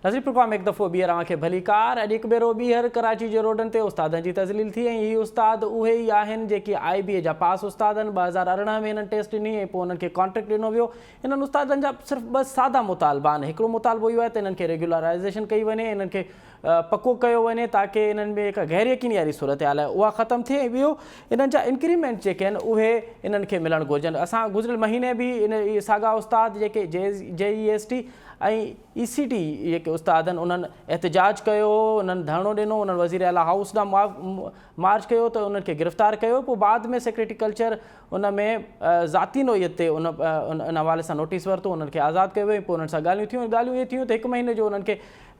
ناظرين پروگرام هڪ دفعو ٻيهر اوهان کي ڀليڪار. اڄ هڪ ڀيرو ٻيهر ڪراچي جي روڊن تي استادن جي تذليل ٿي ۽ هي استاد اهي ئي آهن جيڪي آء بي اي جا پاس استاد آهن 2018 ۾ هنن ٽيسٽ ڏني ۽ پوء انهن کي ڪانٽريڪٽ ڏنو ويو انهن استادن جا صرف ٻه سادا مطالبا آهن هڪڙو مطالبو اهو آهي ته انهن کي ريگيولرائيزيشن ڪئي وڃي انهن کي پڪو ڪيو وڃي تاڪه انهن ۾ جيڪا غير يقيني واري صورتحال آهي اها ختم ٿئي ۽ ٻيو انهن جا انڪريمينٽ جيڪي آهن اهي انهن کي ملڻ گهرجن اسان گذريل مهيني به ان ساڳا استاد جيڪي جي اي ايس ٽي ۽ اي سي ٽي جيڪي استاد آهن انهن احتجاج ڪيو هو، انهن ڌرڻو ڏنو، انهن وزير اعليٰ هائوس ڏانهن مارچ ڪيو ته انهن کي گرفتار ڪيو پوء بعد ۾ سيڪريٽري ڪلچر ان ۾ ذاتي نوعيت تي ان ان حوالي سان نوٽيس ورتو انهن کي آزاد ڪيو ويو ۽ پوء انهن سان ڳالهيون ٿيون ۽ ڳالهيون اهي ٿيون ته هڪ مهيني جو انهن کي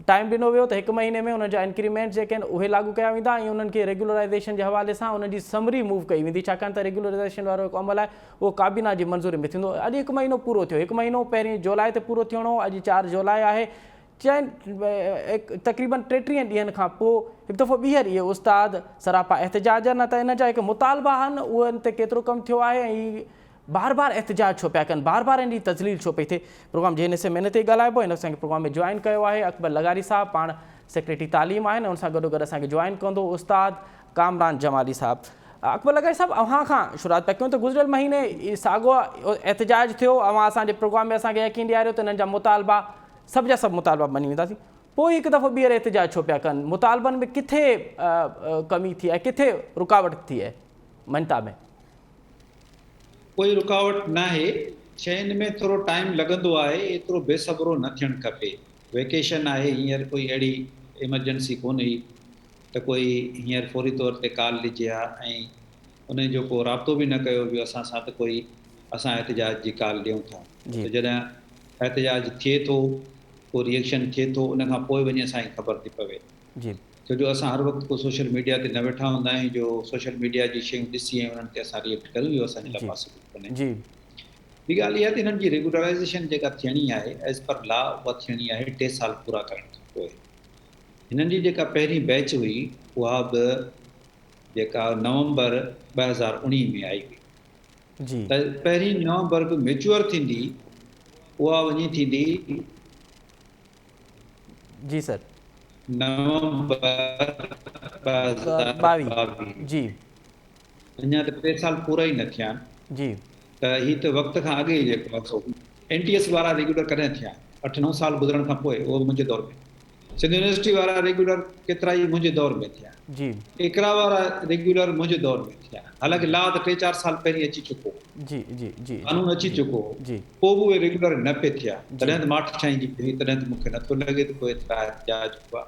ٽائيم ڏنو ويو ته هڪ مهيني ۾ انهن جا انڪريمينٽ جيڪي آهن اهي لاڳو ڪيا ويندا ۽ انهن کي ريگيولرائيزيشن جي حوالي سان انهن جي سمري موو ڪئي ويندي ڇاڪاڻ ته ريگيولرائيزيشن وارو هڪ عمل آهي اهو ڪابينا جي منظوري ۾ ٿيندو. اڄ هڪ مهينو پورو ٿيو. هڪ مهينو پهرين جولاء تي پورو ٿيڻو هو، اڄ چار جولاء آهي. چئن تقريبن ٽيٽيهن ڏينهن کان پوء هڪ دفعو ٻيهر اهي استاد سراپا احتجاج نه ته انهن جا هڪ مطالبا آهن، انهن تي ڪيترو ڪم ٿيو آهي ۽ هي بار بار احتجاج ڇو پيا ڪن، بار بار ان جي تذليل ڇو پئي ٿئي. پروگرام جي هن حصي ۾ ان تي ئي ڳالهائبو. هن اسان کي پروگرام ۾ جوائن ڪيو آهي اڪبر لغاري صاحب، پاڻ سيڪريٽري تعليم آهن ۽ ان سان گڏوگڏ اسان کي جوائن ڪندو استاد ڪامران جمالي صاحب. اڪبر لغاري صاحب اوهان کان شروعات پيا ڪيون ته گذريل مهيني ساڳو احتجاج ٿيو اوهان اسان جي پروگرام ۾ اسان کي يقين ڏياريو ته انهن جا مطالبا سڀ جا سڀ مطالبا مڃي وينداسين پوء هڪ دفعو ٻيهر احتجاج ڇو پيا ڪن مطالبن ۾ ڪٿي ڪمي ٿي آهي ڪٿي رڪاوٽ ٿي آهي مڃتا ۾؟ ڪوئي رڪاوٽ ناهي شين ۾ ٿورو ٽائيم لڳندو آهي ايترو بي صبرو نه ٿيڻ کپي ويڪيشن آهي هينئر ڪوئي اهڙي ايمرجنسي ڪونه هئي ته ڪوئي هينئر فوري طور تي ڪال ڏجي ها ۽ انهي جو ڪو رابطو به نه ڪيو ويو اسان سان ته ڪوئي اسان احتجاج جي ڪال ڏيون ٿا ته جڏهن احتجاج ٿئي ٿو ڪو ريئڪشن ٿئي ٿو ان کان پوء وڃي اسان کي خبر ٿي پوي ڇو جو اسان هر وقت ڪو سوشل ميڊيا تي نه ويٺا هوندا آهيون جو سوشل ميڊيا جي شيون ڏسي ۽ انهن تي اسان ريئڪٽ ڪريون اهو اسان جي لاء پاسيبل ڪونهي. ٻي ڳالهه اها ته انهن جي ريگيولرائيزيشن جيڪا ٿيڻي آهي ايز پر لا اها ٿيڻي آهي ٽي سال پورا ڪرڻ کان پوء. هنن جي جيڪا پهرين بيچ هئي اها به جيڪا نومبر 2019 ۾ آئي هئي ته پهرين نومبر به ميچوئر ٿيندي اها وڃي ٿيندي جي سر نومبر 2022 جي اڃا ته ٽي سال پورا ئي نه ٿيا آهن جي ته هي ته وقت کان اڳ ئي جيڪو آهي سو اين ٽي ايس وارا ريگيولر ڪڏهن ٿيا اٺ نو سال گذرڻ کان پوء اهو به منهنجي دور ۾ سنڌ يونيورسٽي وارا ريگيولر ڪيترا ئي منهنجي دور ۾ ٿيا جي اقرا وارا ريگيولر منهنجي دور ۾ ٿيا حالانڪه لا ته ٽي چار سال پهرين اچي چڪو هو جي جي جي قانون اچي چڪو هو جي پوء به اهي ريگيولر نه پئي ٿيا تڏهن ته ماٺ ڇائنجي پئي هئي تڏهن ته مون کي نٿو لڳي ته ڪو ايترا احتجاج هئا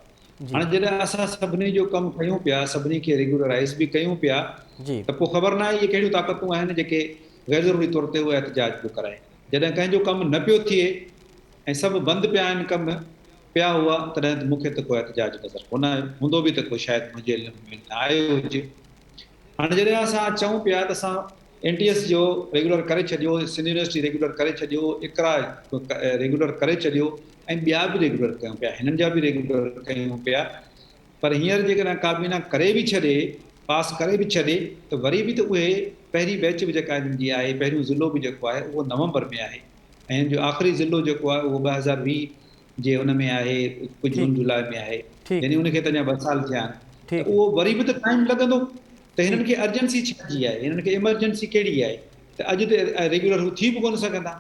هاڻي جڏهن اسان سڀني جو ڪم ڪيون پيا، سڀني کي ريگيولرائيز به ڪيون پيا ته پوء خبر ناهي اهي ڪهڙيون طاقتون آهن جيڪي غير ضروري طور تي اهو احتجاج پيو ڪرائين. جڏهن ڪنهن جو ڪم نه پيو ٿئي ۽ سڀ بند پيا آهن ڪم پيا هئا تڏهن ته مون کي ته ڪو احتجاج نظر ڪونه آيو، هوندو به ته ڪو شايد منهنجي علم ۾ نه آيو هجي. هاڻي جڏهن اسان چئون پيا ته اسان اين ٽي ايس جو ريگيولر ڪري ڇڏيو، سنڌ يونيورسٽي ريگيولر ڪري ڇڏيو، اقرا ريگيولر ڪري ڇڏيو ۽ ٻيا به ريگيولر ڪيون پيا، هنن جا به ريگيولر ڪيون پيا پر هينئر جيڪڏهن ڪابينا ڪري به ڇڏي، پاس ڪري به ڇڏي ته وري به ته اهي پهرين بيچ به جيڪا هنن جي آهي، پهريون ضلعو به جيڪو آهي اهو نومبر ۾ آهي ۽ هن جو آخري ضلعو جيڪو آهي اهو 2020 جي ان ۾ آهي ڪجهه جون جولاء ۾ آهي يعني ان کي ته اڃا ٻه سال ٿيا آهن ته اهو وري به ته ٽائيم لڳندو. ته هنن کي ارجنسي ڇا جي آهي، هنن کي ايمرجنسي ڪهڙي آهي ته اڄ ته ريگيولر هو ٿي به ڪونه سگهندا،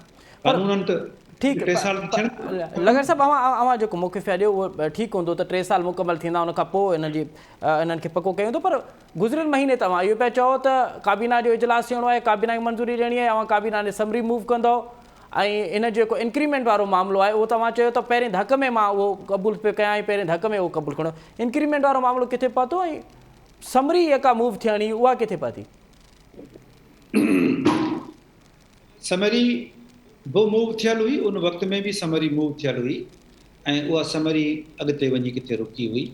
قانونن ته ٺيڪ ٽي سال ته ٿيڻ کپن. لغاري صاحب اوهان اوهان جيڪو موقف پيا ڏيو اهو ٺيڪ هوندو ته ٽي سال مڪمل ٿيندا ان کان پوء انهن جي انهن کي پڪو ڪيو ويندو پر گذريل مهيني توهان اهو پيا چئو ته ڪابينا جو اجلاس ٿيڻو آهي ڪابينا کي منظوري ڏيڻي آهي اوهان ڪابينا جي سمري موو ڪندؤ ۽ ان جيڪو انڪريمينٽ وارو معاملو آهي اهو توهان چيو ته پهرين ڌڪ ۾ مان اهو قبول پيو ڪيان ۽ پهرين ڌڪ ۾ اهو قبول ڪرڻو انڪريمينٽ وارو معاملو ڪٿي پهتو ۽ سمري جيڪا موو ٿيڻي اها ڪٿي پهتي؟ سمري به موو ٿيل هئي ان وقت ۾ به سمري موو ٿيل هئي ۽ اها سمري اڳتي وڃي ڪٿي رڪي هئي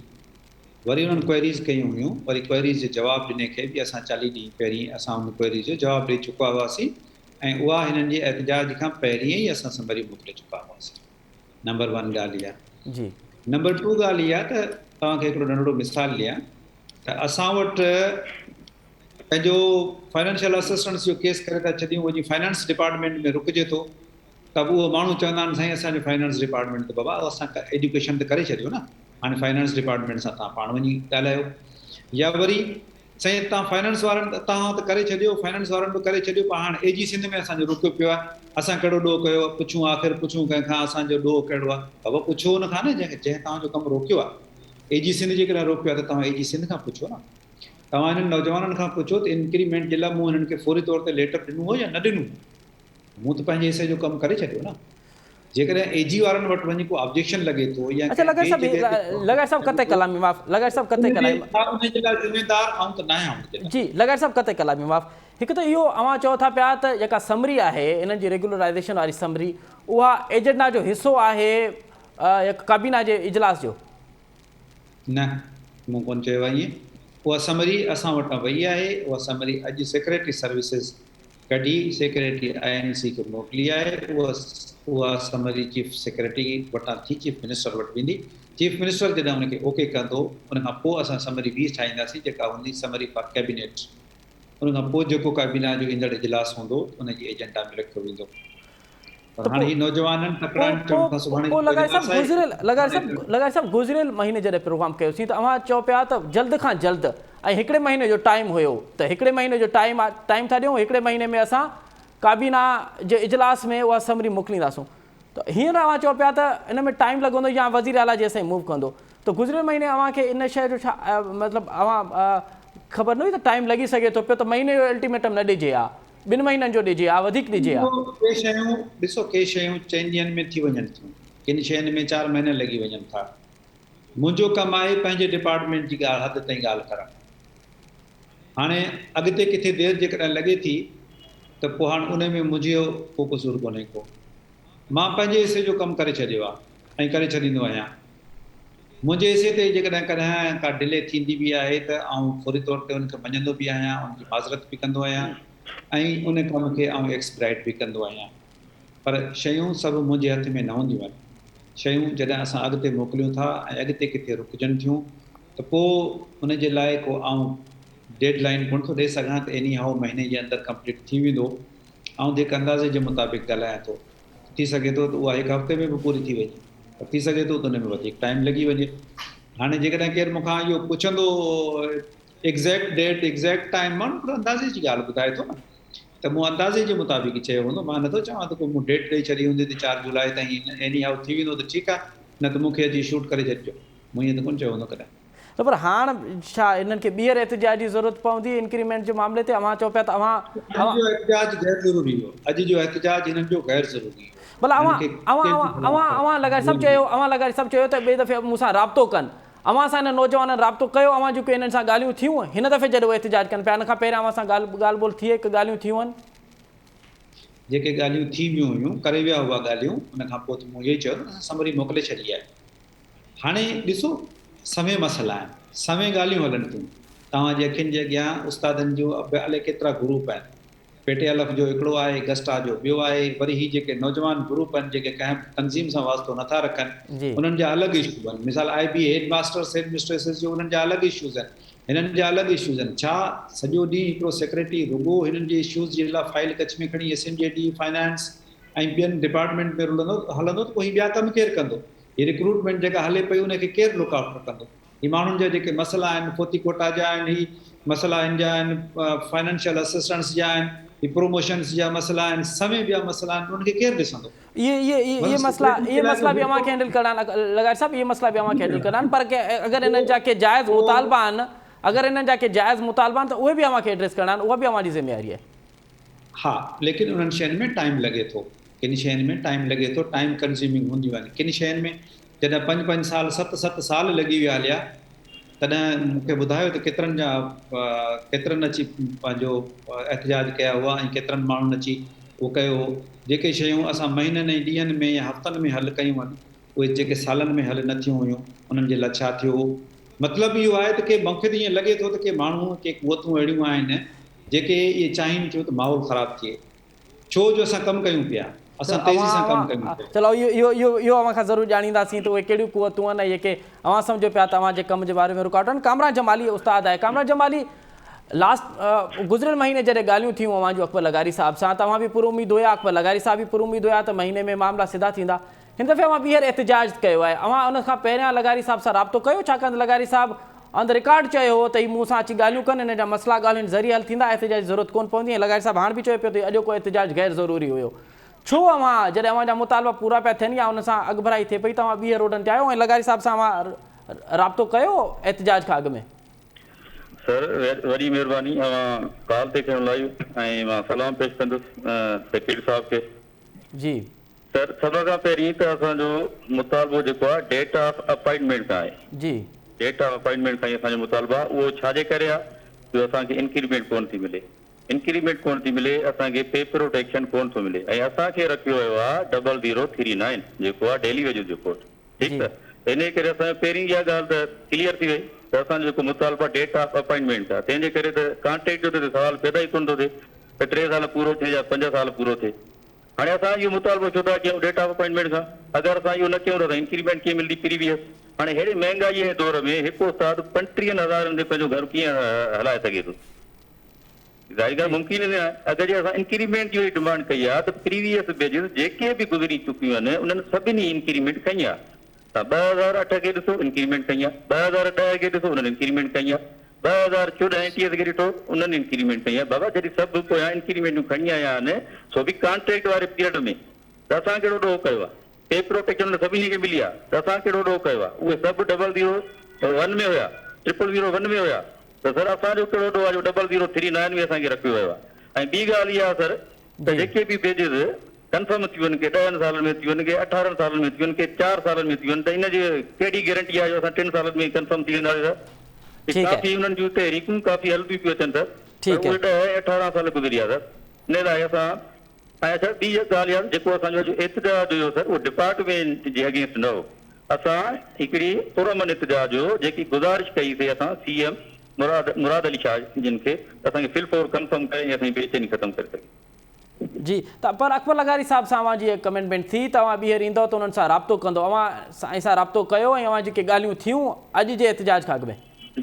وري انهن ڪوئريز ڪيون هيون وري ڪوئريز جو جواب ڏني کي به اسان چاليهه ڏينهن پهرين اسان ان ڪوئريز جو جواب ڏئي چڪا هئاسين ۽ اها هنن جي احتجاج کان پهرين ئي اسان سمري موڪلي چڪا هئاسين. نمبر ون ڳالهه اها. جي. نمبر ٽو ڳالهه اها ته توهان کي هڪڙو ننڍڙو مثال ڏيان ته اسان وٽ پنهنجو فائنانشل اسسٽنس جو ڪيس ڪري ٿا ڇڏيون وڃي فائنانس ڊپارٽمينٽ ۾ رڪجي ٿو ته ته به اهو ماڻهو چوندا آهن سائين اسان جو فائنانس ڊپارٽمينٽ ته بابا اسان ايجوڪيشن ته ڪري ڇڏيو نه هاڻي فائنانس ڊپارٽمينٽ سان توهان پاڻ وڃي ڳالهايو يا وري سائين توهان فائنانس وارن توهان ته ڪري ڇڏيو فائنانس وارن به ڪري ڇڏيو پر هاڻي اي جي سنڌ ۾ اسان جو رڪيو پيو آهي اسان ڪهڙو ڏوهه ڪيو آهي پڇون آخر پڇون ڪنهن کان اسان جو ڏوهه ڪهڙو آهي بابا پڇو ان کان نه جنهن جنهن توهان جو ڪم روڪيو آهي اي جي سنڌ جيڪڏهن روڪيو آهي ته توهان اي جي سنڌ کان پڇو نه توهان انهن نوجوانن کان پڇو ته انڪريمينٽ جي لاء مون هنن کي فوري طور تي ليٽر ڏنو هو يا نه ڏنو هو مون ته پنهنجي حصي جو ڪم ڪري ڇڏيو نه. جيڪڏهن اي جي وارن وٽ وڃي ڪو آبجيڪشن لڳي ٿو يا اڇا ڪنهن لغاري ٻئي صاحب جڳهه تي ڪو لغاري صاحب آبجيڪشن قطع لڳي ٿو ڪلامي معاف لغاري صاحب قطع ان جي ڪلامي ها ان جي لاء ذميدار آئون ته ناهيان ان جي لاء. جي لغاري صاحب قطع ڪلامي معاف هڪ ته اهو اوهان چئو ٿا پيا ته جيڪا سمري آهي انهن جي ريگيولرائيزيشن واري سمري اها ايجنڊا جو حصو آهي ڪابينا جي اجلاس جو. نه مون ڪونه چيو آهي ائين اها سمري اسان وٽان وئي آهي اها سمري اڄ سيڪريٽري سروسز ڪڍي سيڪريٽري I N C کي موڪلي آهي، اها اها سمري چيف سيڪريٽري وٽان ٿي چيف منسٽر وٽ ويندي، چيف منسٽر جڏهن ان کي اوڪي ڪندو ان کان پوء اسان سمري ٻي ٺاهينداسين جيڪا هوندي سمري فار ڪيبينيٽ ان کان پوء جيڪو ڪابينا جو ايندڙ اجلاس هوندو ان جي ايجنڊا ۾ رکيو ويندو پر ته هاڻي پوء هي نوجوانن پوء تڪڙا آهن چون پوء ٿا سڀاڻي پوء جيڪو لغاري اجلاس صاحب آهي گذريل لغاري سڀاڻي صاحب لغاري صاحب گذريل مهيني جڏهن پروگرام ڪيوسين ته اوهان چئو پيا ته جلد کان جلد ۽ هڪڙي مهيني جو ٽائيم هيو ته هڪڙي مهيني جو ٽائيم ٽائيم ٿا ڏيون هڪڙي مهيني ۾ اسان ڪابينا جي اجلاس ۾ اها سمري موڪلينداسون ته هينئر اوهان چئو پيا ته ان ۾ ٽائيم لڳندو يا وزير اعليٰ جيستائين موو ڪندو ته گذريل مهيني اوهان کي ان شيء جو ڇا مطلب اوهان خبر نه هئي ته ٽائيم لڳي سگهي ٿو پيو ته مهيني جو الٽيميٽم نه ڏجي ها ٻن مهينن جو ڏجي ها وڌيڪ ڏجي ها. ڏسو ڪي شيون ڏسو ڪي شيون چئن ڏينهن ۾ ٿي وڃن ٿيون ڪن شين ۾ چار مهينا لڳي وڃن ٿا منهنجو ڪم آهي پنهنجي ڊپارٽمينٽ جي ڳالهه حد تائين ڳالهه ڪرڻ هاڻي اڳتي ڪٿي دير جيڪڏهن لڳي ٿي ته پوء هاڻ ان ۾ منهنجو ڪو قصور ڪونهي ڪو مان پنهنجي حصي جو ڪم ڪري ڇڏيو آهي ۽ ڪري ڇڏيندو آهيان. منهنجي حصي تي جيڪڏهن ڪڏهن ڪا ڊلي ٿيندي به آهي ته آئون فوري طور تي ان کي مڃندو به آهيان، ان جي معذرت به ڪندو آهيان ۽ ان ڪم کي آئون ايڪسپرائيٽ به ڪندو آهيان. پر شيون سڀ منهنجي هٿ ۾ نه هونديون آهن. شيون جڏهن اسان اڳتي موڪليون ٿا ۽ اڳتي ڪٿي رڪجن ٿيون ته پوء ان جي لاء ڪو آئون ڊيڊ لائين ڪونه ٿو ڏئي سگهان ته ايني هائو مهيني جي اندر ڪمپليٽ ٿي ويندو. آئون ته هڪ اندازي جي مطابق ڳالهايان ٿو. ٿي سگهي ٿو ته اها هڪ هفتي ۾ به پوري ٿي وڃي پر ٿي سگهي ٿو ته ان ۾ وڌيڪ ٽائيم لڳي وڃي. هاڻي جيڪڏهن ڪير مون کان اهو پڇندو ايگزيڪٽ ڊيٽ ايگزيڪٽ ٽائيم مان هڪڙو اندازي جي ڳالهه ٻڌائي ٿو نه ته مون اندازي جي مطابق ئي چيو هوندو. مان نٿو چوان ته ڪو مون ڊيٽ ڏئي ڇڏي هوندي ته چار جولاء تائين ايني هائو ٿي ويندو ته ٺيڪ آهي نه ته مون کي اچي شوٽ ڪري ڇڏجو. مون ائين ته ڪونه چيو هوندو ڪڏهن. ته پر هاڻ ڇا انهن کي ٻيهر احتجاج جي ضرورت پوندي انڪريمينٽ جي معاملي تي اوهان چئو پيا ته اوهان اڄ جو احتجاج غير ضروري هو اڄ جو احتجاج هنن جو غير ضروري هو ڀلا هنن اوهان کي اوهان ڪنهن اوهان به اوهان اوهان لغاري صاحب چيو اوهان لغاري صاحب چيو ته ٻئي دفعي مون سان رابطو ڪن اوهان سان انهن نوجوانن رابطو ڪيو اوهان جون ڪي انهن سان ڳالهيون ٿيون هن دفعي جڏهن اهي احتجاج ڪن پيا ان کان پهريان اوهان سان ڳالهه ڳالهه ٻولهه ٿي ڪي ڳالهيون ٿيون آهن. جيڪي ڳالهيون ٿي ويون هيون ڪري ويا هئا ڳالهيون ان کان پوء ته مون اهو ئي چيو نه اسان سمري موڪلي ڇڏي آهي. هاڻي ڏسو سوين مسئلا آهن، سوين ڳالهيون هلن ٿيون، توهان جي اکين جي اڳيان استادن جو به الائي ڪيترا گروپ آهن، پي ٽي الف جو هڪڙو آهي، گسٽا جو ٻيو آهي، وري هي جيڪي نوجوان گروپ آهن جيڪي ڪنهن به تنظيم سان واسطو نٿا رکن انهن جا الڳ اشو آهن، مثال I B head masters head mistresses جو انهن جا الڳ اشوز آهن، هنن جا الڳ اشوز آهن، ڇا سڄو ڏينهن هڪڙو سيڪريٽري رڳو هنن جي اشوز جي لاء فائيل ڪڇ ۾ کڻي ايس ايم جي ڊي، فائنانس ۽ ٻين ڊپارٽمينٽ ۾ رلندو هلندو ته پوء هي ٻيا ڪم ڪير ڪندو؟ هي ريڪروٽمينٽ جيڪا هلي پئي ان کي ڪير لڪ آفٽر ڪندو؟ هي ماڻهن جا جيڪي مسئلا آهن فوتي ڪوٽا جا آهن هي مسئلا هن جا آهن فائنانشل اسسٽنس جا آهن هي پروموشنس جا مسئلا آهن سوين ٻيا مسئلا آهن انهن کي ڪير ڏسندو؟ اهي اهي اهي مسئلا اهي مسئلا به اوهان کي هينڊل ڪرڻا آهن لغاري صاحب اهي مسئلا به اوهان کي هينڊل ڪرڻا آهن پر اگر انهن جا ڪي جائز مطالبا آهن اگر انهن جا ڪي جائز مطالبا آهن ته اهي به اوهان کي ايڊريس ڪرڻا آهن اها به اوهان جي ذميواري آهي. ها ليڪن انهن شين ۾ ٽائيم لڳي ٿو ڪن شين ۾ ٽائيم لڳي ٿو ٽائيم ڪنزيومنگ هونديون آهن ڪن شين ۾ جڏهن پنج پنج سال ست ست سال لڳي ويا هليا تڏهن مون کي ٻڌايو ته ڪيترن جا ڪيترن اچي پنهنجو احتجاج ڪيا هئا ۽ ڪيترن ماڻهن اچي اهو ڪيو هو جيڪي شيون اسان مهينن ۽ ڏينهن ۾ يا هفتن ۾ حل ڪيون آهن اهي جيڪي سالن ۾ حل نه ٿيون هيون انهن جي لاء ڇا ٿيو هو مطلب اهو آهي ته ڪي مون کي ته ائين لڳي ٿو ته ڪي ماڻهو ڪي قوتون اهڙيون آهن جيڪي اهي چاهين ٿيون ته ماحول خراب ٿئي ڇو جو اسان ڪم ڪيون پيا اسان تيزي سان ڪم ڪيون پيا. چلو اهو اهو اهو اهو اوهان کان ضرور ڄاڻينداسين ته اهي ڪهڙيون قوتون آهن ۽ جيڪي اوهان سمجهو پيا ته اوهان جي ڪم جي باري ۾ رڪاوٽ آهن. ڪامران جمالي استاد آهي. ڪامران جمالي لاسٽ گذريل مهيني جڏهن ڳالهيون ٿيون اوهان جون اڪبر لغاري صاحب سان ته اوهان به پر اميد هيا اڪبر لغاري صاحب به پر اميد هيا ته مهيني ۾ معاملا سڌا ٿيندا. هن دفعي اوهان ٻيهر احتجاج ڪيو آهي اوهان ان کان پهريان لغاري صاحب سان رابطو ڪيو ڇاڪاڻ ته لغاري صاحب آن the record چيو هو ته هي مون سان اچي ڳالهيون ڪن انهن جا مسئلا ڳالهين ذريعي حل ٿيندا احتجاج جي ضرورت ڪونه پوندي ۽ لغاري صاحب هاڻ به چوي پيو ته اڄوڪو احتجاج غير ضروري هيو ڇو اوهان جڏهن اوهان جا مطالبا پورا پيا ٿين يا ان سان اڳڀرائي ٿئي پئي ته اوهان ٻيهر روڊن تي آيو ۽ لغاري صاحب سان اوهان رابطو ڪيو احتجاج کان اڳ ۾؟ سر وڏي مهرباني اوهان ڪال تي کنيو لائيو ۽ مان سلام پيش ڪندس سيڪريٽري صاحب کي. جي. سر سڀ کان پهرين ته اسان جو مطالبو جيڪو آهي ڊيٽ آف اپائنٽمينٽ کان آهي. جي. ڊيٽ آف اپائنٽمينٽ کان ئي اسان جو مطالبو آهي اهو ڇا جي ڪري آهي جو اسان کي انڪريمينٽ ڪونه ٿي ملي انڪريمينٽ ڪونه ٿي ملي اسان کي پي پروٽيڪشن ڪونه ٿو ملي ۽ اسان کي رکيو ويو آهي ڊبل زيرو ٿري نائن جيڪو آهي ڊيلي ويجز جو ڪوڊ ٺيڪ جي. ته انهي ڪري اسان جو پهرين اها ڳالهه ته ڪليئر ٿي وئي ته اسان جو جيڪو مطالبو آهي ڊيٽ آف اپائنٽمينٽ آهي تنهن جي ڪري ته ڪانٽريڪٽ جو ته سوال پيدا ئي ڪونه ٿو ٿئي ته ٽي سال پورو ٿئي يا پنج سال پورو ٿئي هاڻي اسان اهو مطالبو ڇو ٿا ڪيون ڊيٽ آف اپائنٽمينٽ کان؟ اگر اسان اهو نه ڪيون ته اسان انڪريمينٽ ڪيئن ملندي پريويس؟ هاڻي ههڙي مهنگائيء جي دور ۾ هڪ استاد پنٽيهن هزارن تي پنهنجو گهر ڪيئن هلائي سگهي ٿو؟ ظاهري ڳالهه ممڪن ئي نه آهي. اگر جي اسان انڪريمينٽ جي ڊمانڊ ڪئي آهي ته پريويس بيجز جيڪي به گذري چڪيون آهن انهن سڀني انڪريمينٽ کنئي آهي. توهان 2008 کي ڏسو انڪريمينٽ کنئي آهي، 2010 کي ڏسو انهن انڪريمينٽ کنئي آهي، 2014 اين ٽي ايس کي ڏٺو انهن انڪريمينٽ کنئي آهي. بابا جڏهن سڀ پويان انڪريمينٽون کڻي آيا آهن سو به ڪانٽريڪٽ واري پيريڊ ۾ ته اسان ڪهڙو ڏوهه ڪيو آهي؟ پي پروٽيڪشن ته سڀني کي ملي آهي ته اسان ڪهڙو ڏوهه ڪيو آهي؟ اهي سڀ ڊبل زيرو ون ۾ هيا، ٽرپل زيرو ون ۾ هيا ته سر اسان جو ڪهڙو ڏوهه آهي جو ڊبل زيرو ٿري نائن ۾ اسان کي رکيو ويو آهي ۽ ٻي ڳالهه اها سر ته جيڪي به بيجز ڪنفرم ٿيون آهن ڪي ڏهن سالن ۾ ٿيون آهن ڪي اٺارهن سالن ۾ ٿيون آهن ڪي چار سالن ۾ ٿيون آهن ته ان جي ڪهڙي گيرنٽي آهي جو اسان ٽن سالن ۾ ڪنفرم ٿي وينداسين سر ٺيڪ آهي. ڪافي انهن جون تحريڪون ڪافي هلنديون پيون اچن سر پر ٺيڪ اهي آهي. ڏهه ۽ اٺارهن سال گذري ويا سر ان لاء اسان ۽ اڇا ٻي ڳالهه اها جيڪو اسان جو اڄ احتجاج هيو سر اهو ڊپارٽمينٽ جي اگينسٽ نه هو اسان هڪڙي پرامن احتجاج هيو جيڪي گذارش ڪئي سي اسان سي ايم مراد مراد علي شاهه جن کي ته اسان کي فل فور ڪنفرم ڪري ۽ اسان جي بيچيني ختم ڪري سگهي. جي ته پر اڪبر لغاري صاحب سان اوهان جي ڪمٽمينٽ ٿي ته اوهان ٻيهر ايندؤ ته انهن سان رابطو ڪندؤ اوهان سائين سان رابطو ڪيو ۽ اوهان جون ڪي ڳالهيون ٿيون اڄ جي احتجاج کان اڳ ۾.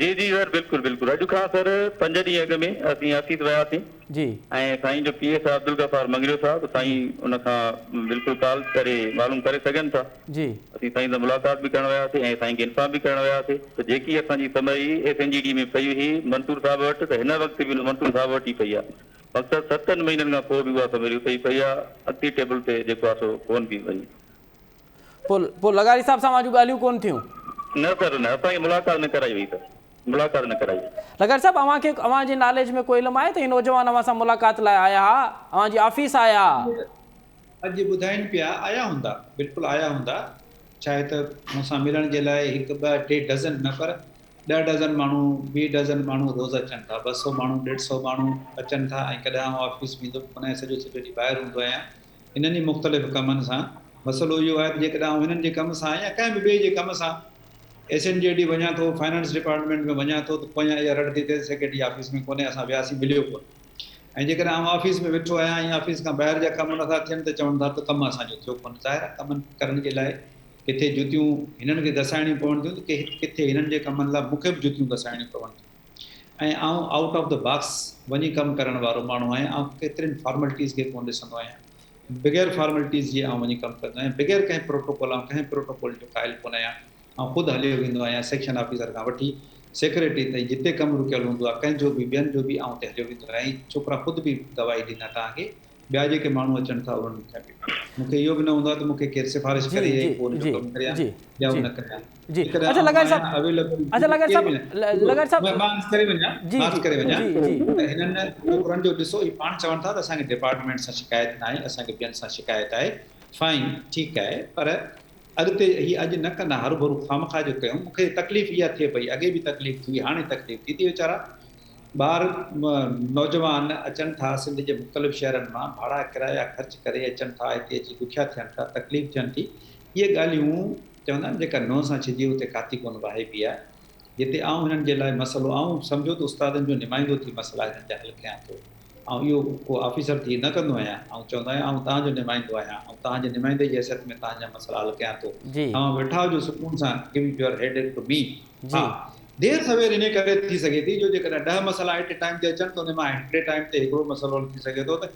جي جي سر بلڪل بلڪل اڄ کان سر پنج ڏينهن اڳ ۾ اسين آفيس وياسين جي. ۽ سائين جو پي ايس عبدالغفار مڱريو صاحب سائين ان کان بلڪل ڪال ڪري معلوم ڪري سگهن ٿا. جي. اسين سائين سان ملاقات به ڪرڻ وياسين ۽ سائين کي انفارم به ڪرڻ وياسين ته جيڪي اسان جي summary S N G D ۾ پئي هئي منصور صاحب وٽ ته هن وقت به ان منصور صاحب وٽ ئي پئي آهي مقصد ستن مهينن کان پوء به اها سمري اتي ئي پئي آهي اڳتي ٽيبل تي جيڪو آهي سو ڪونه پئي وڃي. پوء لغاري صاحب سان اوهان جون ڳالهيون ڪونه ٿيون؟ نه سر نه اسان کي ملاقات نه ڪرائي وئي سر ملاقات نه ڪرائي وئي. لغاري صاحب اوهان کي اوهان جي ناليج ۾ ڪو علم آهي ته هي نوجوان اوهان سان ملاقات لاء آيا ها اوهان جي آفيس آيا ها؟ اڄ ٻڌائين پيا آيا هوندا بلڪل آيا هوندا ڇاهي ته مون سان ملڻ جي لاء هڪ ٻه ٽي ڊزن نه پر ڏهه ڊزن ماڻهو 20 ڊزن ماڻهو روز اچن ٿا ٻه سئو ماڻهو ڏيڍ سئو ماڻهو اچن ٿا ۽ ڪڏهن آئون آفيس ۾ ايندو به ڪونه آهيان سڄو سڄو ڏينهن ٻاهر هوندو آهيان انهن ئي مختلف ڪمن سان مسئلو اهو آهي ته جيڪڏهن آئون هنن جي ڪم سان يا ڪنهن به ٻئي جي ڪم سان ايس اين جي ڊي وڃان ٿو فائنانس ڊپارٽمينٽ ۾ وڃان ٿو ته پويان اها رڙ ٿي ٿئي ته سيڪريٽري آفيس ۾ ڪونهي اسان وياسين مليو ڪونه ۽ جيڪڏهن آئون آفيس ۾ ويٺو آهيان ۽ آفيس کان ٻاهر جا ڪم نٿا ٿين ته چون ٿا ته ڪم اسان جو ٿيو ڪونه ظاهر آهي ڪمن ڪرڻ جي لاء ڪٿي جتيون هنن کي گسائڻيون پون ٿيون ته ڪٿي هنن جي ڪمن لاء مون کي به جتيون گسائڻيون پون ٿيون ۽ آئون آئوٽ آف the box وڃي ڪم ڪرڻ وارو ماڻهو آهيان آئون ڪيترين فارملٽيز کي ڪونه ڏسندو آهيان بغير فارملٽيز جي آئون وڃي ڪم ڪندو آهيان بغير ڪنهن پروٽوڪول آئون ڪنهن پروٽوڪول جو قائل ڪونه آهيان آئون خود هليو ويندو آهيان سيڪشن آفيسر کان وٺي سيڪريٽري تائين جتي ڪم رڪيل هوندو آهي ڪنهن جو به ٻين جو به آئون اتي هليو ويندو آهيان ۽ ڇوڪرا خود به گواهي ڏيندا توهان کي ٻيا جيڪي ماڻهو اچن ٿا انهن کان به مون کي اهو به نه هوندو آهي ته مون کي ڪير سفارش ڪري ۽ پوء ان جو ڪم ڪريان يا اهو نه ڪريان جيڪڏهن آئون آهيان اويليبل ڪير به نه مان عرض ڪري وڃان مان عرض ڪري وڃان ته هنن ڇوڪرن جو ڏسو هي پاڻ چون ٿا ته اسان کي ڊپارٽمينٽ سان شڪايت ناهي اسان کي ٻين سان شڪايت آهي فائن ٺيڪ آهي پر اڳتي هي اڄ نه ڪندا هروڀرو خوامخواه جو ڪيون مون کي تڪليف اها ٿئي پئي اڳي به تڪليف ٿي هاڻي تڪليف ٿي ٿي ويچارا ٻار نوجوان اچن ٿا سنڌ جي مختلف شهرن مان ڀاڙا ڪرايا خرچ ڪري اچن ٿا هتي اچي ڏکيا ٿين ٿا تڪليف ٿين ٿي اهي ڳالهيون چوندا آهن جيڪا نونهن سان ڇڄي اتي ڪاتي ڪونه واهبي آهي جتي آئون هنن جي لاء مسئلو آئون سمجهو ته استادن جو نمائندو ٿي مسئلا هنن جا حل ڪيان ٿو آئون اهو ڪو آفيسر ٿي نه ڪندو آهيان آئون چوندو آهيان آئون توهان جو نمائندو آهيان آئون توهان جي نمائندي جي حيثيت ۾ توهان جا مسئلا حل ڪيان ٿو توهان ويٺا هجو سڪون سان give your headache to me ها. دير سوير انهي ڪري ٿي سگهي ٿي جو جيڪڏهن ڏهه مسئلا ايٽ اي ٽائيم تي اچن ته ان مان هڪڙي ٽائيم تي هڪڙو مسئلو حل ٿي سگهي ٿو ته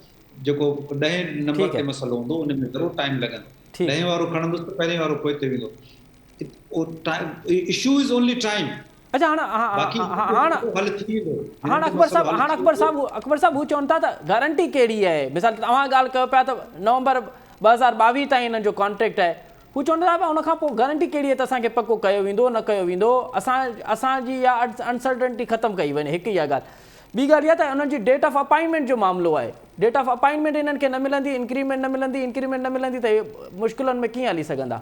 جيڪو ڏهين نمبر تي مسئلو هوندو ان ۾ ضرور ٽائيم لڳندو. ڏهين وارو کڻندس ته پهرين وارو پوئتي ويندو. Issue is only time. اڇا هاڻ باقي هاڻ حل ٿي ويندو. هاڻ اڪبر صاحب هاڻ اڪبر صاحب اڪبر صاحب هو چون ٿا ته گارنٽي ڪهڙي آهي مثال توهان ڳالهه ڪيو پيا ته نومبر 2022 تائين انهن جو ڪانٽريڪٽ آهي هو چون ٿا ته ان کان پوء گارنٽي ڪهڙي آهي ته اسان کي پڪو ڪيو ويندو نه ڪيو ويندو اسان اسان جي اها انسرٽنٽي ختم ڪئي وڃي هڪ اها ڳالهه ٻي ڳالهه اها ته انهن جي ڊيٽ آف اپائنٽمينٽ جو معاملو آهي ڊيٽ آف اپائنٽمينٽ انهن کي نه ملندي انڪريمينٽ نه ملندي انڪريمينٽ نه ملندي ته هي مشڪلن ۾ ڪيئن هلي سگهندا.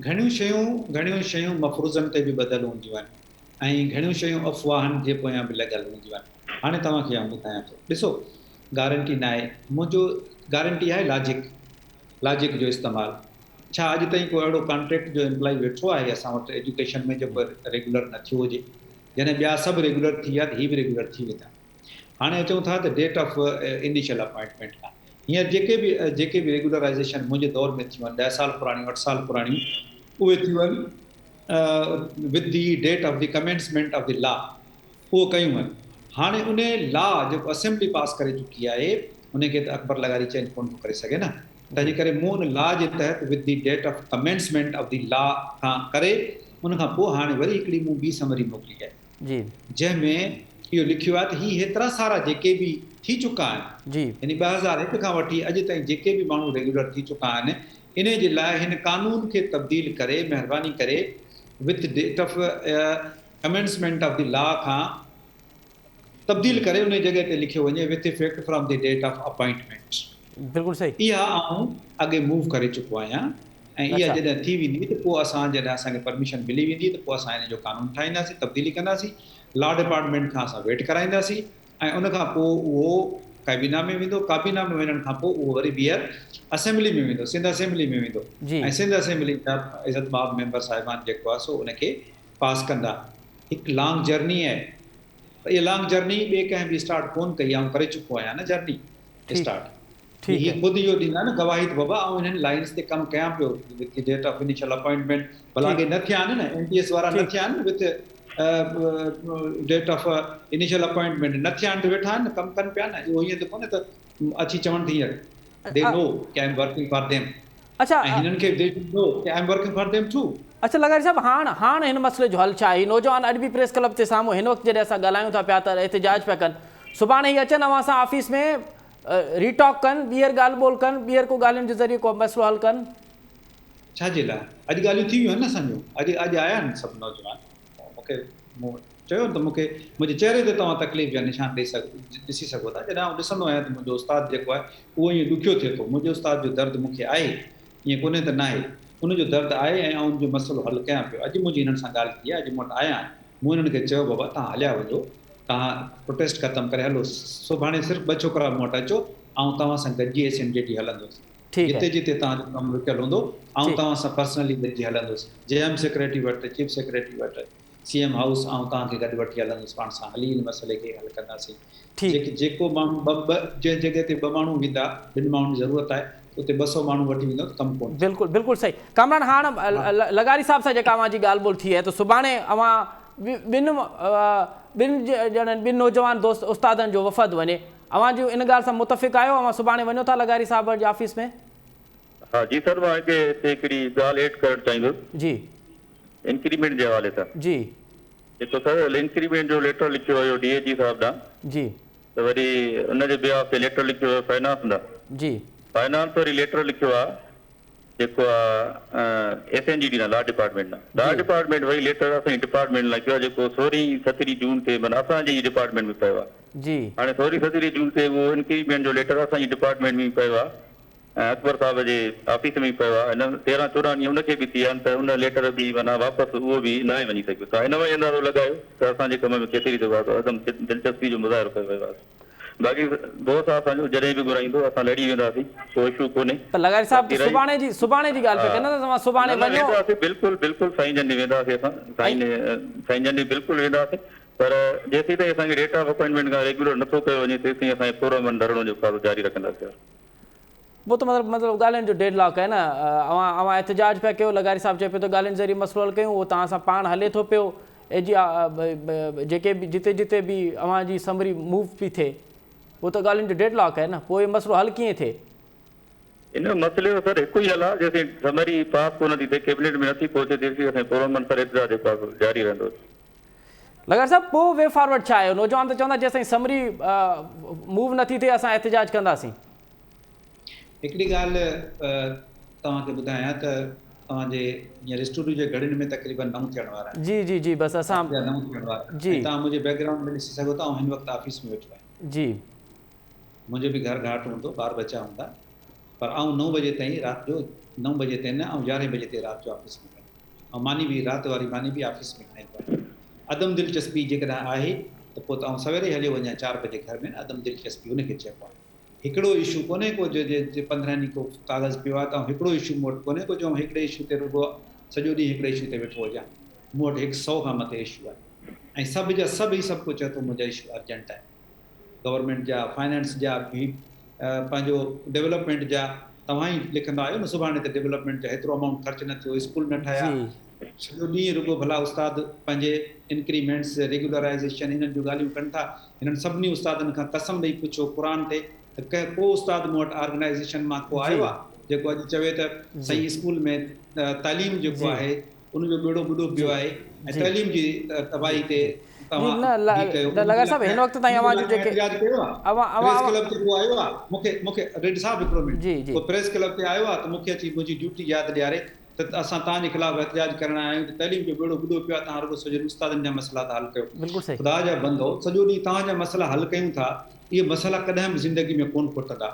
گهڻيون شيون گهڻيون شيون مفروضن تي به ٻڌل هونديون آهن ۽ گهڻيون شيون افواهن جي پويان به لڳل هونديون آهن. هاڻي توهان کي آئون ٻڌايان ٿو. ڏسو گارنٽي ناهي. منهنجو گارنٽي آهي لاجڪ. لاجڪ جو استعمال. ڇا اڄ تائين ڪو اهڙو ڪانٽريڪٽ جو ايمپلائي ويٺو آهي اسان وٽ ايجوڪيشن ۾ جيڪو ريگيولر نه ٿيو هجي. جڏهن ٻيا سڀ ريگيولر ٿي ويا ته هي به ريگيولر ٿي ويندا. هاڻي اچون ٿا ته ڊيٽ آف انيشل اپائنٽمينٽ کان هينئر جيڪي به جيڪي به ريگيولرائيزيشن منهنجي دور ۾ ٿيون آهن ڏهه سال پراڻيون اٺ سال پراڻيون اهي ٿيون آهن with the date of the commencement of the law اهو ڪيون آهن هاڻي ان لا جيڪو اسيمبلي پاس ڪري چڪي آهي ان کي ته اڪبر لغاري چينج ڪونه ٿو ڪري سگهي نه تنهن جي ڪري مون ان لا جي تحت with the date of commencement of the law کان ڪري ان کان پوء هاڻي وري هڪڙي مون ٻي سمري موڪلي آهي جي. جنهن ۾ اهو لکيو آهي ته هي هيترا سارا جيڪي به ٿي چڪا آهن جي. يعني 2001 کان وٺي اڄ تائين جيڪي به ماڻهو ريگيولر ٿي چڪا آهن انهي جي لاء هن قانون کي تبديل ڪري مهرباني ڪري with date of commencement of the law کان تبديل ڪري انهي جڳهه تي لکيو وڃي with effect from the date of appointment. بلڪل صحيح. اها آئون اڳي موو ڪري چڪو آهيان ۽ اها جڏهن ٿي ويندي ته پوء اسان جڏهن اسان کي پرميشن ملي ويندي ته پوء اسان ان جو قانون ٺاهينداسين تبديلي ڪنداسين لا ڊپارٽمينٽ کان اسان ويٽ ڪرائينداسين ۽ ان کان پوء اهو ڪابينا ۾ ويندو ڪابينا ۾ وڃڻ کان پوء اهو وري ٻيهر اسيمبلي ۾ ويندو سنڌ اسيمبلي ۾ ويندو ۽ سنڌ اسيمبلي جا عزت مآب ميمبر صاحبان جيڪو آهي سو ان کي پاس ڪندا هڪ لانگ جرني آهي ته اها لانگ جرني ٻئي ڪنهن به اسٽارٽ ڪون ڪئي آئون ڪري چڪو آهيان نه جرني اسٽارٽ هي خود اهو ڏيندا نه گواهي ته بابا آئون انهن لائنز تي ڪم ڪيان پيو with the date of initial appointment ڀلا اڳي نه ٿيا آهن نه اين ٽي ايس وارا نه ٿيا آهن with date of initial appointment نه ٿيا آهن ته ويٺا آهن نه ڪم ڪن پيا نه اهو ائين ته ڪونهي ته اچي چون ٿي هينئر the no K I am working for them اڇا ۽ هنن کي the should no K I am working for them too. اڇا لغاري صاحب هاڻ هاڻ هن مسئلي جو حل ڇا آهي؟ هي نوجوان اڄ به پريس ڪلب تي سامهون هن وقت جڏهن اسان ڳالهايون ٿا پيا ته احتجاج پيا ڪن سڀاڻي هي اچن اوهان سان آفيس ۾ ري ٽاڪ ڪن ٻيهر ڳالهه ٻولهه ڪن ٻيهر ڪو ڳالهين جي ذريعي ڪو مسئلو حل ڪن. ڇا جي لاء اڄ ڳالهيون ٿي ويون آهن نه اسان جون اڄ اڄ آيا آهن سڀ نوجوان مون کي مون چيو ته مون کي منهنجي چهري تي توهان تڪليف جا نشان ڏئي ڏسي سگهو ٿا جڏهن آئون ڏسندو آهيان ته منهنجو استاد جيڪو آهي اهو ائين ڏکيو ٿئي ٿو منهنجي استاد جو درد مون کي آهي ائين ڪونهي ته ناهي ان جو درد آهي ۽ آئون ان جو مسئلو حل ڪيان پيو اڄ منهنجي هنن سان ڳالهه ٿي آهي اڄ مون وٽ آيا آهن مون هنن کي چيو بابا توهان هليا وڃو توهان پروٽيسٽ ختم ڪري هلو سڀاڻي صرف ٻه ڇوڪرا مون وٽ اچو آئون توهان سان گڏجي ايس ايم جي ٽي هلندس جتي جتي توهان جو ڪم رڪيل هوندو آئون توهان سان پرسنلي گڏجي هلندس جي ايم سيڪريٽري وٽ چيف سيڪريٽري وٽ سي ايم هائوس آئون توهان کي گڏ وٺي هلندس پاڻ سان هلي ان مسئلي کي حل ڪنداسين جيڪي جيڪو ماڻهو ٻه ٻه جنهن جڳهه تي ٻه ماڻهو ويندا ٻن ماڻهن جي ضرورت آهي اتي 200 ماڻهو وٺي ويندو ته ڪم ڪونه ٿيندو. بلڪل بلڪل صحيح ڪامران هاڻ لغاري صاحب سان جيڪا اوهان جي ڳالهه ٻولهه ٿي آهي ته سڀاڻي اوهان ٻن ٻن ڄڻن ٻن نوجوان دوست استادن جو وفد وڃي اوهان جي ان ڳالهه سان متفق آهيو اوهان سڀاڻي وڃو ٿا لغاري صاحب جي آفيس ۾؟ ها جي سر مان هتي هتي هڪڙي ڳالهه ايڊ ڪرڻ چاهيندس. جي. انڪريمينٽ جي حوالي سان. جي. جيڪو سر انڪريمينٽ جو ليٽر لکيو ويو ڊي اي جي صاحب ڏانهن. جي. ته وري ان جي بيهاف تي ليٽر لکيو ويو فائنانس ڏانهن. جي. فائنانس وري ليٽر لکيو آ جيڪو آ ايس اين جي ڊي ڏانهن لا ڊپارٽمينٽ ڏانهن. لا ڊپارٽمينٽ وري ليٽر اسان جي ڊپارٽمينٽ لاء لکيو آ جيڪو سورهين سترهين جون تي معنيٰ اسان جي ئي ڊپارٽمينٽ ۾ پيو آ. جي. هاڻي سورهين سترهين جون تي اهو انڪريمينٽ جو ليٽر اسان جي ڊپارٽمينٽ ۾ پيو آ ۽ اڪبر صاحب جي آفيس ۾ پيو آ هن تيرهن چوڏهن ڏينهن ان کي به ٿي ويا آهن ته ان ليٽر به معنيٰ واپس اهو به ناهي وڃي سگهيو ته هن مان ئي اندازو لڳايو ته اسان جي ڪم ۾ ڪيتري ته عدم دلچسپي جو مظاهرو ڪيو ويو آهي باقي دوست آ اسان جو جڏهن به گهرائيندو اسان لڙي وينداسين ڪو اشو ڪونهي. پر لغاري صاحب ته سڀاڻي جي سڀاڻي جي ڳالهه پيا ڪن نه ته توهان سڀاڻي وڃو. نه نه وينداسين بلڪل بلڪل سائين جن ڏي وينداسين اسان سائين سائين جن ڏي بلڪل وينداسين پر جيسيتائين اسان کي ڊيٽ آف اپائنٽمينٽ کان ريگيولر نٿو ڪيو وڃي تيسيتائين اسان هي پرامن ڌرڻو جيڪو آهي سو جاري رکنداسين. پوء ته مطلب مطلب ڳالهين جو ڊيڊ لاڪ آهي نه اوهان اوهان احتجاج پيا ڪيو لغاري صاحب چئي پيو ته ڳالهين ذريعي مسئلو حل ڪيون اهو توهان سان پاڻ هلي ٿو پيو جي جيڪي به جتي جتي به اوهان جي سمري موو پي ٿئي پوء ته ڳالهين جو ڊيڊ لاڪ آهي نه پوء اهو مسئلو حل ڪيئن ٿئي؟ ان مسئلي جو سر هڪ ئي حل آهي جيسين سمري پاس ڪونه ٿي ٿئي ڪيبنيٽ ۾ نٿي پهچي تيسين اسان جو پرامن سر احتجاج جيڪو آهي سو جاري رهندو. لغاري صاحب پوء وي فارورڊ ڇا آهي؟ نوجوان ته چوندا جيستائين سمري موو نٿي ٿئي اسان احتجاج ڪنداسين. هڪڙي ڳالهه توهان کي ٻڌايان ته توهان جي هينئر اسٽوڊيو جي گهڙين ۾ تقريبن نو ٿيڻ وارا آهن. جي جي جي بس اسان رات جا نو ٿيڻ وارا آهن جي ۽ توهان منهنجي بيڪ گرائونڊ ۾ ڏسي سگهو ٿا آئون هن وقت آفيس ۾ ويٺو آهيان. جي. منهنجو به گهر گهاٽ هوندو ٻار ٻچا هوندا پر آئون نو بجي تائين رات جو نو بجي تائين نه آئون يارهين بجي تائين رات جو آفيس ۾ ويهندو آهيان ۽ ماني به رات واري ماني به آفيس ۾ کائيندو آهيان. عدم دلچسپي جيڪڏهن آهي ته پوء ته آئون سوير ئي هليو وڃان چار بجي گهر ۾ نه عدم دلچسپي ان کي چئبو آهي. هڪڙو اشو ڪونهي ڪو جو جي 15 ڏينهن ڪو ڪاغذ پيو آهي ته آئون هڪڙو اشو مون وٽ ڪونهي ڪو جو آئون هڪڙي اشو تي رڳو سڄو ڏينهن هڪڙي اشو تي ويٺو هجان. مون وٽ هڪ سئو کان مٿي اشو آهن ۽ سڀ جا سڀ هي سڀ ڪو چئي ٿو منهنجا اشو ارجنٽ آهن. گورنمينٽ جا، فائنانس جا، هي پنهنجو ڊولپمينٽ جا توهان ئي لکندا آهيو نه سڀاڻي ته ڊولپمينٽ جا هيترو امائونٽ خرچ نه ٿيو، اسڪول نه ٺهيا، سڄو ڏينهن رڳو ڀلا استاد پنهنجي انڪريمينٽس، ريگيولرائيزيشن انهن جون ڳالهيون ڪن ٿا. هنن سڀني استادن کان قسم ڏئي پڇو قرآن تي ته ڪنهن ڪو استاد مون وٽ آرگنائيزيشن مان ڪو آيو آهي جيڪو اڄ چوي ته سائين اسڪول ۾ تعليم جيڪو آهي ان جو ٻيڙو ٻڏو پيو آهي ۽ تعليم جي تباهي تي توهان هي ڪيو ان جي لاء احتجاج ڪيو آهي پريس ڪلب تي ڪو آيو آهي مون کي مون کي ريڊ صاحب هڪڙو منٽ ڪو پريس ڪلب تي آيو آهي ته مون کي اچي منهنجي ڊيوٽي ياد ڏياري ته اسان توهان جي خلاف احتجاج ڪرڻ آيا آهيون ته تعليم جو ٻيڙو ٻڏو پيو آهي توهان رڳو سڄن استادن جا مسئلا ٿا حل ڪيو. خدا جا بندؤ سڄو ڏينهن توهان جا مسئلا حل ڪيون ٿا اهي مسئلا ڪڏهن به زندگي ۾ ڪونه کٽندا.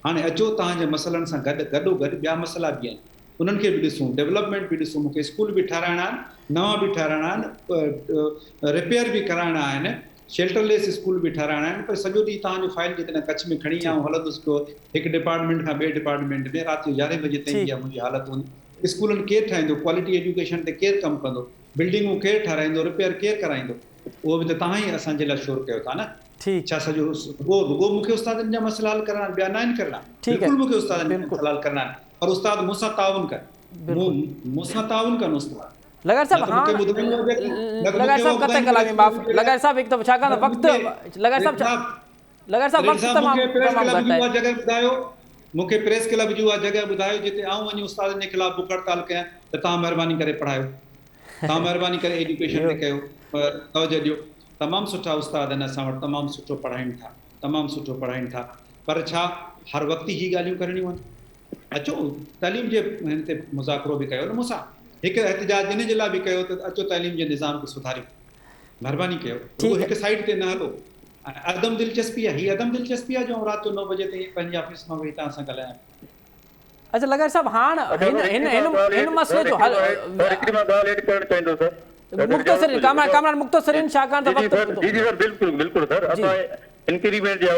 هاڻي اچو توهان جي مسئلن سان گڏ گڏو گڏ ٻيا مسئلا به آهن انهن کي به ڏسون ڊولپمينٽ به ڏسون مون کي اسڪول به ٺهرائڻا آهن نوان به ٺهرائڻا آهن رپيئر به ڪرائڻا آهن شيلٽر ليس اسڪول به ٺهرائڻا آهن پر سڄو ڏينهن توهان جو فائل جيڪڏهن ڪڇ ۾ کڻي آئون هلندس پيو هڪ ڊپارٽمينٽ کان ٻئي ڊپارٽمينٽ ۾ رات جو يارهين بجي تائين اها منهنجي حالت هوندي اسڪولن ڪير ٺاهيندو ڪوالٽي ايجوڪيشن تي ڪير ڪم ڪندو بلڊنگون ڪير ٺهرائيندو رپيئر ڪير ڪرائيندو اهو به ته توهان ئي اسان جي لاء شور ڪيو ٿا نه ڇا سڄو رڳو رڳو مون کي استادن جا مسئلا حل ڪرڻا آهن ٻيا ناهن ڪرڻا بلڪل مون کي استادن جا مسئلا حل ڪرڻا آهن پر استاد مون سان تعاون ڪن مون سان تعاون ڪن استاد لغاري صاحب هاڻ لغاري صاحب قطع ڪلامي معاف لغاري صاحب هڪ دفعو ڇاڪاڻ ته وقت لغاري صاحب لغاري صاحب وقت تمام تمام گهٽ آهي. جڳهه ٻڌايو مون کي پريس ڪلب جي اها جڳهه ٻڌايو جتي آئون وڃي استادن جي خلاف بک هڙتال ڪيان ته توهان مهرباني ڪري پڙهايو توهان مهرباني ڪري ايجوڪيشن تي ڪيو توجه ڏيو تمام سٺا استاد آهن اسان وٽ تمام سٺو پڙهائين ٿا تمام سٺو پڙهائين ٿا پر ڇا هر وقت هي ڳالهيون ڪرڻيون آهن اچو تعليم جي هن تي مذاڪرو به ڪيو نه مون سان هڪ احتجاج ان جي لاء به ڪيو ته اچو تعليم جي نظام کي سڌاريون مهرباني ڪيو رڳو هڪ سائيڊ تي نه هلو ۽ عدم دلچسپي آهي هي عدم دلچسپي آهي جو آئون رات جو نو بجي تائين پنهنجي آفيس مان ويهي توهان سان ڳالهايان پيو. اچا لغاري صاحب هاڻ هن هن هن هن مسئلي جو حل سر هڪڙي مان ڳالهه ايڊ ڪرڻ چاهيندس مختصر ڪامران ڪامران مختصرين ڇاڪاڻ ته وقت جي جي سر بلڪل بلڪل سر اسان انڪريمينٽ جي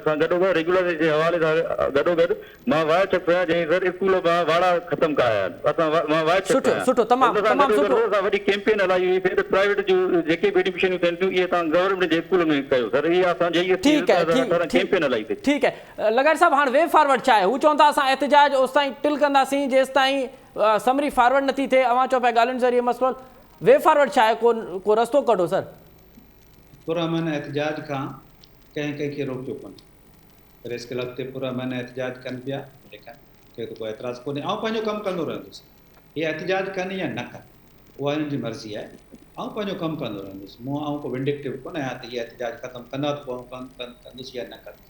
سان گڏوگڏ ريگيولرائيزيشن جي حوالي سان گڏوگڏ مان واحد شخص آهيان جنهن سر اسڪول مان واڙا ختم ڪرايا آهن اسان مان واحد شخص آهيان سٺو تمام تمام سٺو اسان وڏي ڪيمپين هلائي هئي سر پرائيويٽ جون جيڪي به ايڊميشنون ٿين ٿيون اهي توهان گورنمينٽ جي اسڪول ۾ ڪيو سر اها اسان جي ٺيڪ آهي ڪيمپين هلائي سي ٺيڪ آهي لغاري صاحب هاڻ وي فارورڊ ڇا آهي هو چون ٿا اسان احتجاج اوستائين ٽل ڪنداسين جيستائين سمري فارورڊ نٿي ٿئي اوهان چئو پيا ڳالهين ذريعي مسئلو وي فارورڊ ڇا آهي ڪو ڪو رستو ڪڍو سر. پرامن احتجاج کان ڪنهن ڪنهن کي روڪيو ڪونهي. پريس ڪلب تي پرامن احتجاج ڪن پيا ليڪن مون کي ته ڪو اعتراض ڪونهي آئون پنهنجو ڪم ڪندو رهندس هي احتجاج ڪن يا نه ڪن اها هنن جي مرضي آهي آئون پنهنجو ڪم ڪندو رهندس مون آئون ڪو ونڊڪٽو ڪونه آهيان ته هي احتجاج ختم ڪندا ته پوء آئون ڪم ڪندس يا نه ڪندس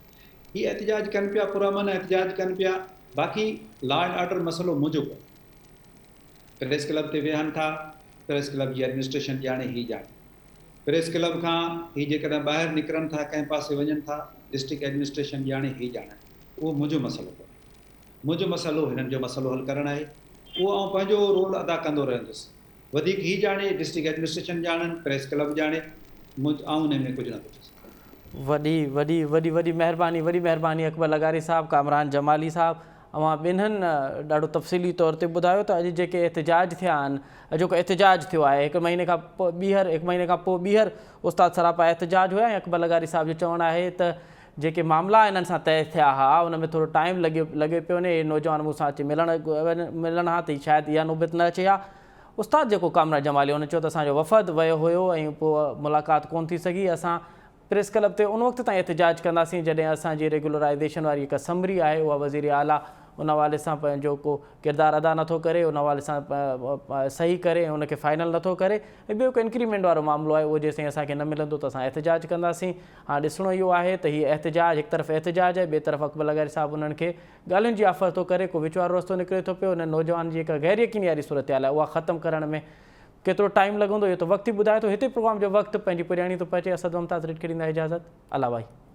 هي احتجاج ڪن پيا پرامن احتجاج ڪن پيا باقي لا اينڊ آرڊر مسئلو منهنجو ڪونهي. پريس ڪلب تي ويهن ٿا، پريس ڪلب جي ايڊمنسٽريشن ڄاڻي هي ڄاڻي. پريس ڪلب کان هي جيڪڏهن ٻاهر نڪرن ٿا ڪنهن پاسي وڃن ٿا ڊسٽرڪٽ ايڊمنسٽريشن ڄاڻي هي ڄاڻن. اهو منهنجو مسئلو ڪونهي. منهنجو مسئلو هنن جو مسئلو حل ڪرڻ آهي. اهو آئون پنهنجو رول ادا ڪندو رهندس. وڌيڪ هي ڄاڻي، ڊسٽرڪٽ ايڊمنسٽريشن ڄاڻن، پريس ڪلب ڄاڻي، آئون انهي ۾ ڪجهه نٿو چئي سگهان. وڏي وڏي وڏي وڏي مهرباني وڏي مهرباني اڪبر لغاري صاحب ڪامران جمالي صاحب اوهان ٻنهن ڏاڍو تفصيلي طور تي ٻڌايو ته اڄ جيڪي احتجاج ٿيا آهن اڄوڪو احتجاج ٿيو آهي هڪ مهيني کان پوء ٻيهر هڪ مهيني کان پوء ٻيهر استاد سراپا احتجاج هيا ۽ اڪبر لغاري صاحب جو چوڻ آهي ته جيڪي معاملا انهن سان طئي ٿيا ها ان ۾ ٿورو ٽائيم لڳي لڳي پيو وڃي اهي نوجوان مون سان اچي ملڻ ملن ها ته شايد اها نوبت نه اچي ها. استاد جيڪو ڪامران جمالي ان چيو ته اسان جو وفد ويو هيو ۽ پوء ملاقات ڪون ٿي سگهي اسان پريس ڪلب تي ان وقت تائين احتجاج ڪنداسين جڏهن اسان جي ريگيولرائيزيشن واري جيڪا سمري آهي اها وزير اعليٰ ان حوالي سان پنهنجو ڪو ڪردار ادا نٿو ڪري ان حوالي سان صحيح ڪري ۽ ان کي فائنل نٿو ڪري ۽ ٻيو هڪ انڪريمينٽ وارو معاملو آهي اهو جيستائين اسان کي نه ملندو ته اسان احتجاج ڪنداسين. هاڻ ڏسڻو اهو آهي ته هي احتجاج هڪ طرف احتجاج آهي ٻئي طرف اڪبر لغاري صاحب انهن کي ڳالهين جي آفر ٿو ڪري ڪو وچ وارو رستو نڪري ٿو پيو انهن نوجوانن جي جيڪا غير يقيني واري صورتحال آهي اها ختم ڪرڻ ۾ ڪيترو ٽائيم لڳندو اهو ته وقت ئي ٻڌائي ٿو. هتي پروگرام جو وقت پنهنجي پڄاڻي ٿو پهچي اسد ممتاز ريڊ کي ڏيندا اجازت الله ڀائي.